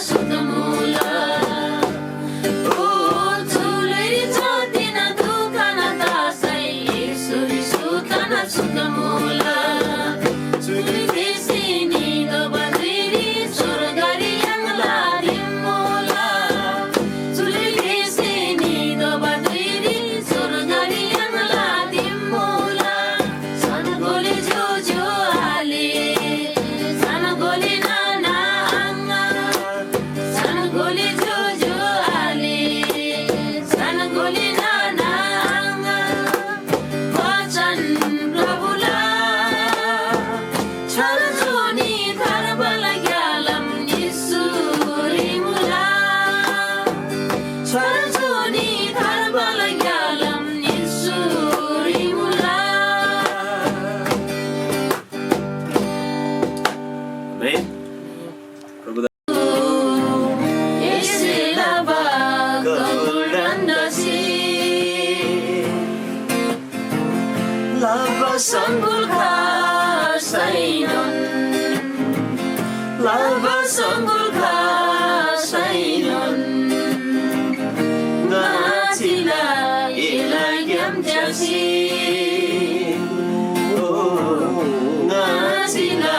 Sudamula. O tuliri jatina dukana tasai, suri sukana sudamula. Tuliri sini do badiri surgari yang la dimula. Tuliri sini do badiri surgari yang la dimula. Sana goli jojo ali, sana goli nana anga. Sana goli jojo ali, sana goli nana anga. Vacan Prabhu la, chal joni thar bala gyalam Yisu ri mula. Chal joni thar bala gyalam Yisu ri mula. Amen. Prabhu da- Ese laba kaburan dasi. Laba sangul kasainon. Laba sangul kasainon. Ngatila ila gyam jasi. Oh, ngatila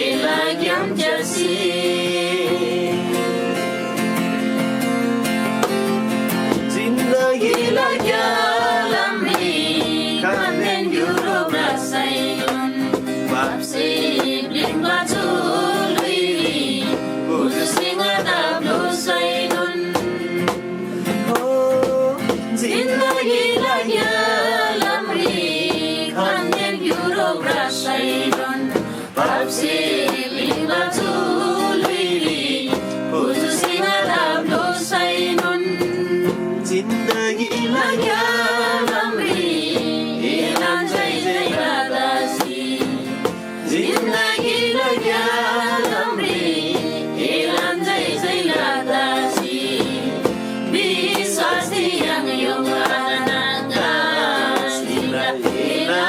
ila gyam jasi. Zindagi la gyalam ri kanden yuro brasayon. Bapsi bling batu lui ri buzu singa da blosayon. Oh, zindagi la gyalam ri kanden yuro brasayon. Bapsi bling batu lui ri buzu singa da blosayon. Zindagi la gyalam ri ilan jai jai la dasi. Zindagi la gyalam ri ilan jai jai la dasi. Biswasi yang yoga nanga sila ila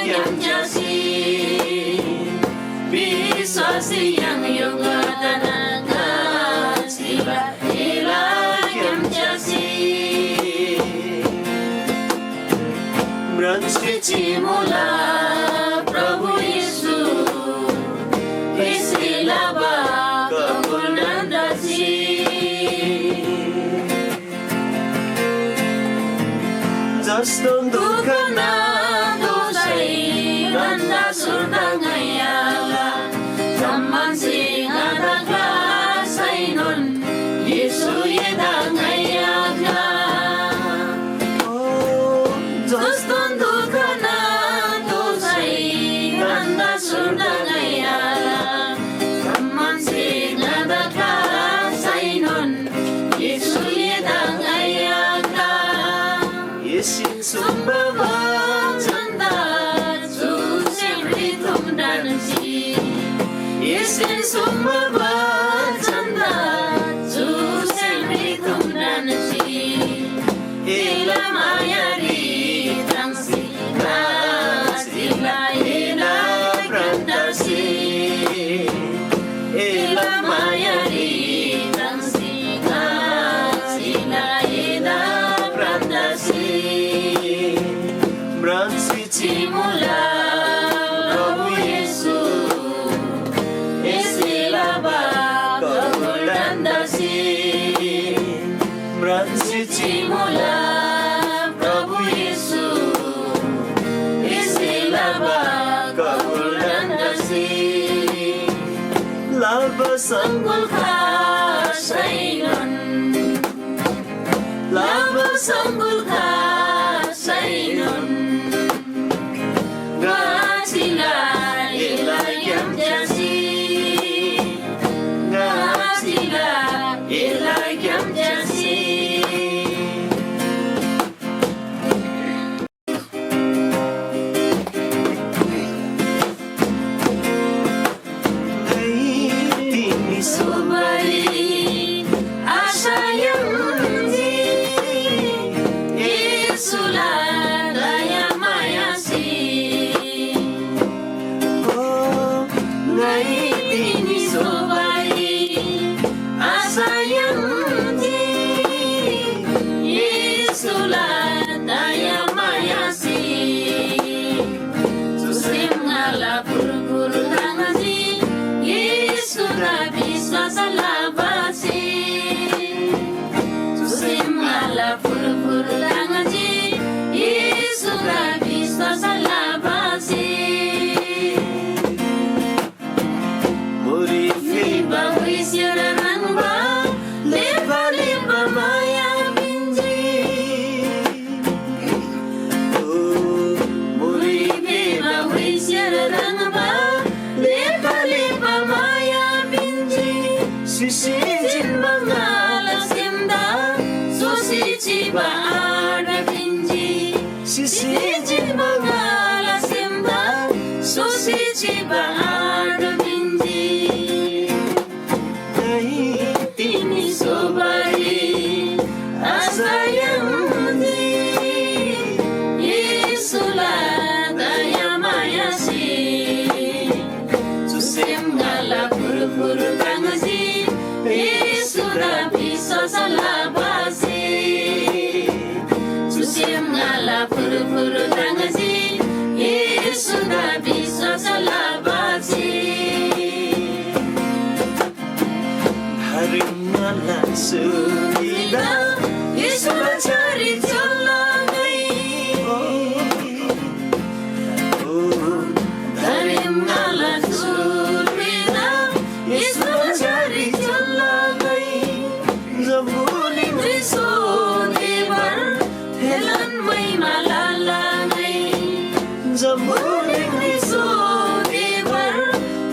gyam jasi. Biswasi yang yoga nanga sila ila gyam jasi. Mran sri chimula Prabhu Yisu, isi laba kaburan dasi. Zaston dukana dosai randa surda ngayala. Zaman singa da klasainon Yisu yeda ngayala. Oh, zaston dukana dosai randa surda ngayala. Zaman singa da klasainon Yisu yeda ngayala. Yesu Sumba ba chanda, tu sempre tum dansi. Yesu sumba ba chanda, tu sempre tum dansi. Ila mayari dansi, dansi la ila grandasi. Ila mayari dansi, dansi la ila grandasi. Bransi Chimula, Prabhu Yesu, isi laba kaburan dasi. Bransi Chimula, Prabhu Yesu, isi laba kaburan dasi. Laba sangul kasainon. Laba sangul kasainon. Gachila ila yam jasi. Gachila ila yam jasi. Tini subari asayamji isula daya mayasi. Oh, ngai tini subari Sisi jin mangala simda, susi chiba ada binji. Sisi jin mangala simda, susi chiba ada binji. Dai tini sobari asayang di, Yesu la daya maya si. Susem ngala puru puru tangazi, Yesu da biso salabasi. Susem ngala puru puru tangazi, Yesu da biso salabasi. Harimala surida, Yesu la chari chola gai. Darim ngala surida, Yesu chari chola gai. Zambuli riso devar, helan mai malala gai. Zambuli riso devar,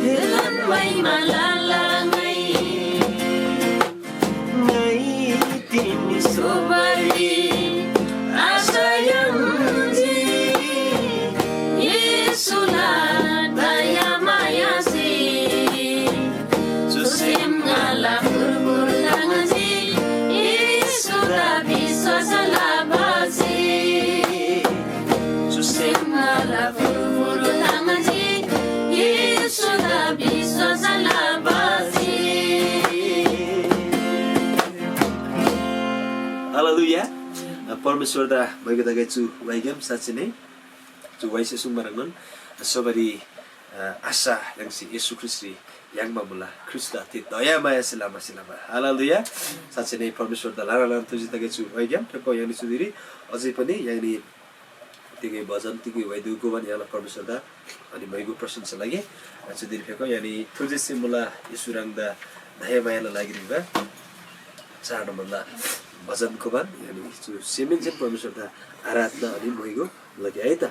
helan mai malala gai. Ngai tini sobari asayang di, Yesu la daya maya si. Susem ngala puru puru tangazi, Yesu da biso salabasi. Susem ngala puru puru tangazi, Yesu da biso salabasi. Haleluya. Parmeswar da moigo dage chu waigem sachene. Chu waise sung marang non. Sobari, eh, asa yang si Yesu Kristi yang mamula Krista ti daya maya silama silama. Haleluya. Sachene Parmeswar da lara lan tuji dage chu waigem. Peko yang ni sudiri. Ozi pani yang ni Tiki bhajan, tiki waidu ko ban yala Parmeswar da ani moigo prasansa lagi. Achu diri pheko yani thuje simula Yesu rang da daya maya la lagi riba. Chana mala bhajan ko ban yani chu semen jen Parmeswar da aratna ani moigo lagi aita.